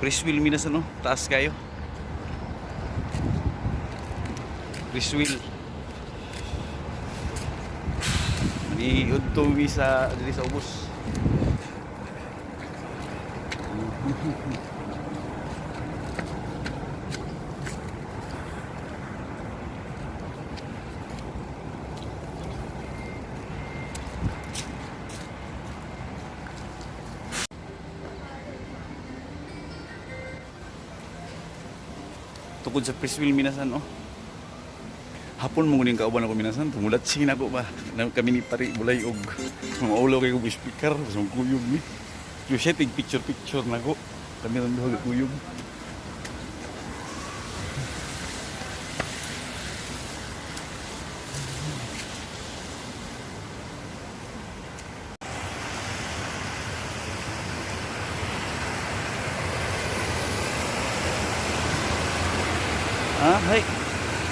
Chris wheel minasan no, taas kayo. Chris wheel. Ni udto mi sa diri sa ubos. Tukod sa Chris wheel minasan oh. Hapon mo nguning kauban ako minasan, tumulat sin ako ba. Na kami ni Pari bulay og mga ulo kay kog speaker, sa kuyog ni. Yo siya tig picture picture nako. Kami lang duha kuyog. Ah, hay.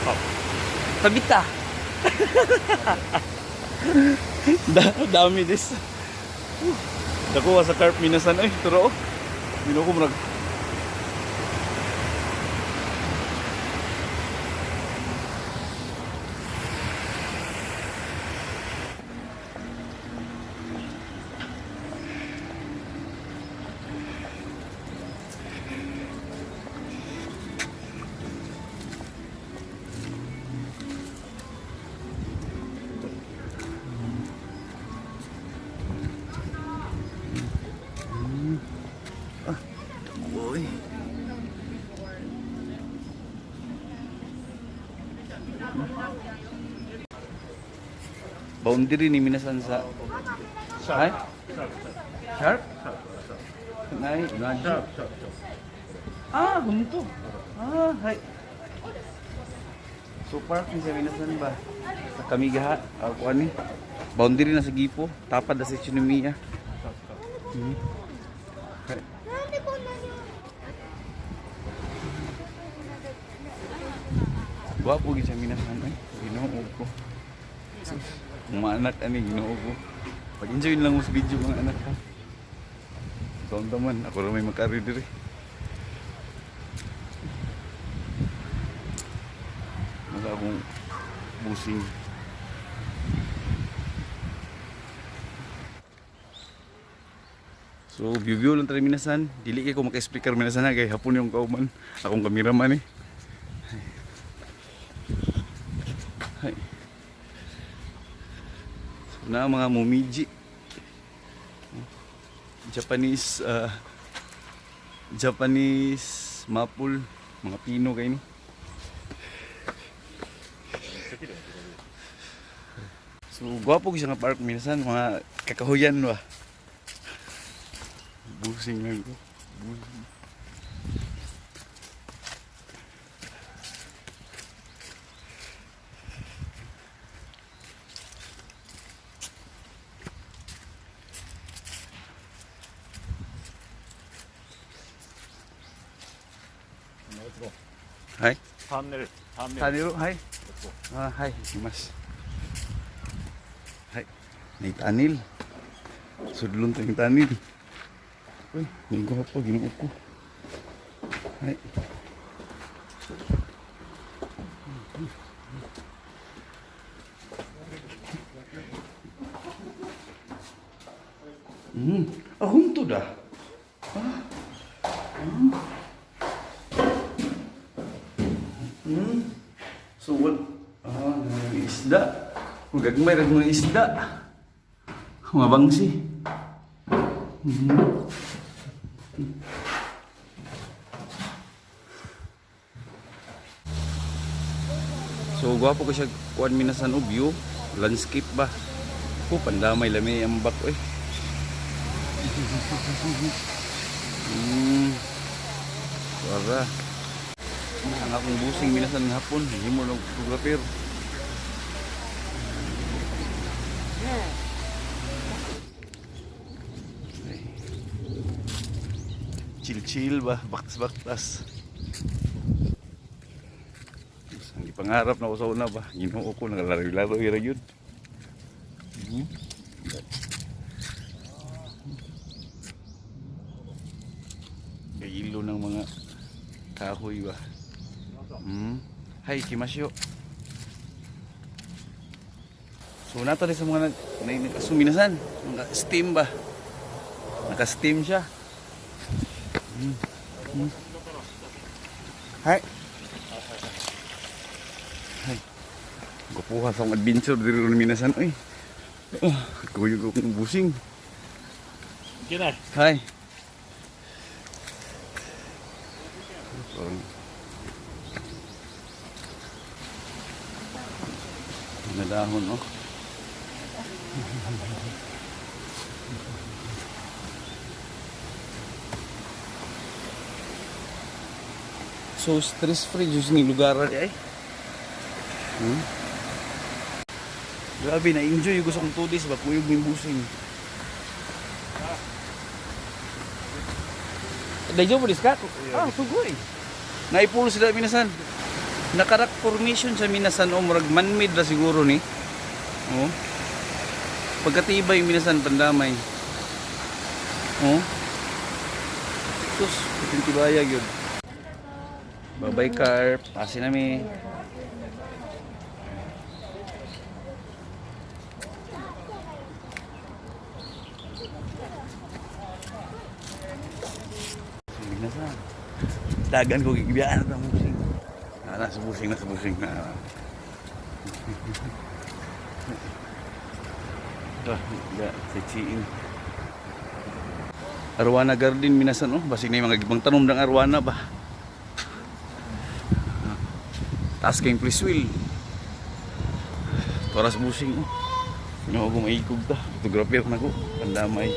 Oh. Tabita. Dami this. Dako sa carp minasan ay turo. Mino ko murag. Uy. Boundary ni minasan sa. Ay? Sharp? Nay, unagi. Ah, gunto. Ah, hay. So park ni sa minasan ba? Sa Kamigaha, ako ani. Boundary na sa Gipo, tapad na sa Chinumiya. なんでこんなに Gwapo gyud sa minasan ay. Ginoo ko. Sus, mga anak ani Ginoo ko. Pag-enjoy lang mo sa video mga anak ha. Sa unta man, ako ra may makari diri. Nasa akong busing. So, view-view lang tayo minasan. Dili kay ko maka-speaker minasan ha, kay hapon yung kauman. Akong kameraman eh. Hay. So, na mga momiji. Japanese Japanese maple, mga pino kayo ni. So, gwapo gyud siya nga park minsan mga kakahuyan ba. Busing lang ko. Busing. Let's go. Hi. タンネル、タンネル。 Taniro, hi. Let's go. Ah, hi. Mas. Hi. May tanil. Sudlon tayong tanil. Uy, may gwapo, ginoo ko. Hi. Ah, 本当だ。Ah. So what? Ah, mga isda. Kung gagmay ra mga isda. Mga bangsi. So gwapo ko siya kuan minasan og view, landscape ba. Ko pandamay lami ang bak oy. Wala. Ang akong busing minasan ng hapon, himo ng photographer. Ay. Chill chill ba, baktas baktas. Ang gipangarap na ko sa una ba, Ginoo ko nagalaro-laro ira yun. Kay ilo ng mga Kahoy ba? Hay, kimasyo. So nato sa mga nagkasuminasan, mga steam ba? Naka-steam siya. Hay. Hay. Gupuha sa akong adventure diri ron minasan oy. Oh, kuyog akong busing. いけない。 Hay. Parang nadahon, no? So stress free jud ni lugar ay. Grabe na enjoy ko sa akong 2 days ba kuyog ning busing. Dayo mo diska? Ah, sugoy. Naipulo sila minasan. Nakarak formation sa minasan o murag man-made ra siguro ni. Oh. Pagkatibay minasan pandamay. Oh. Sus, puting tibaya gyud. Bye-bye, Carp. Pasi nami. Minasan. Dagan ko gigibiyaan na busing. Ah, nasa busing, nasa busing. Ah. Ah, da, sa chiin. Arwana Garden minasan oh, basig na yung mga gibang tanom ng arwana ba. Ah, taas kayong please wheel. Toras busing oh. Sino ako maikog ta. Photographer na ko. Pandamay.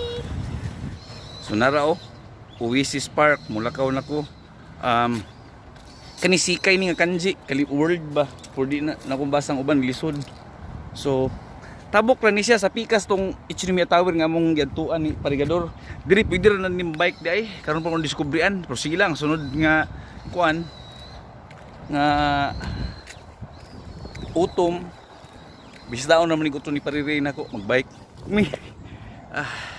So nara oh. Oasis Park, mulakaw na ko. Kani sikay ni nga kanji, kali world ba? For di na nakumbasang uban lisod. So tabok ra ni siya sa pikas tong Ichinomiya Tower nga among giadtuan ni Parigador. Diri pwede ra na ni bike di ay karon pa kon diskubrian. Pero sige lang sunod nga kuan nga utom bisdaon naman ni kuto ni Pariray nako magbike. Mi. Ah.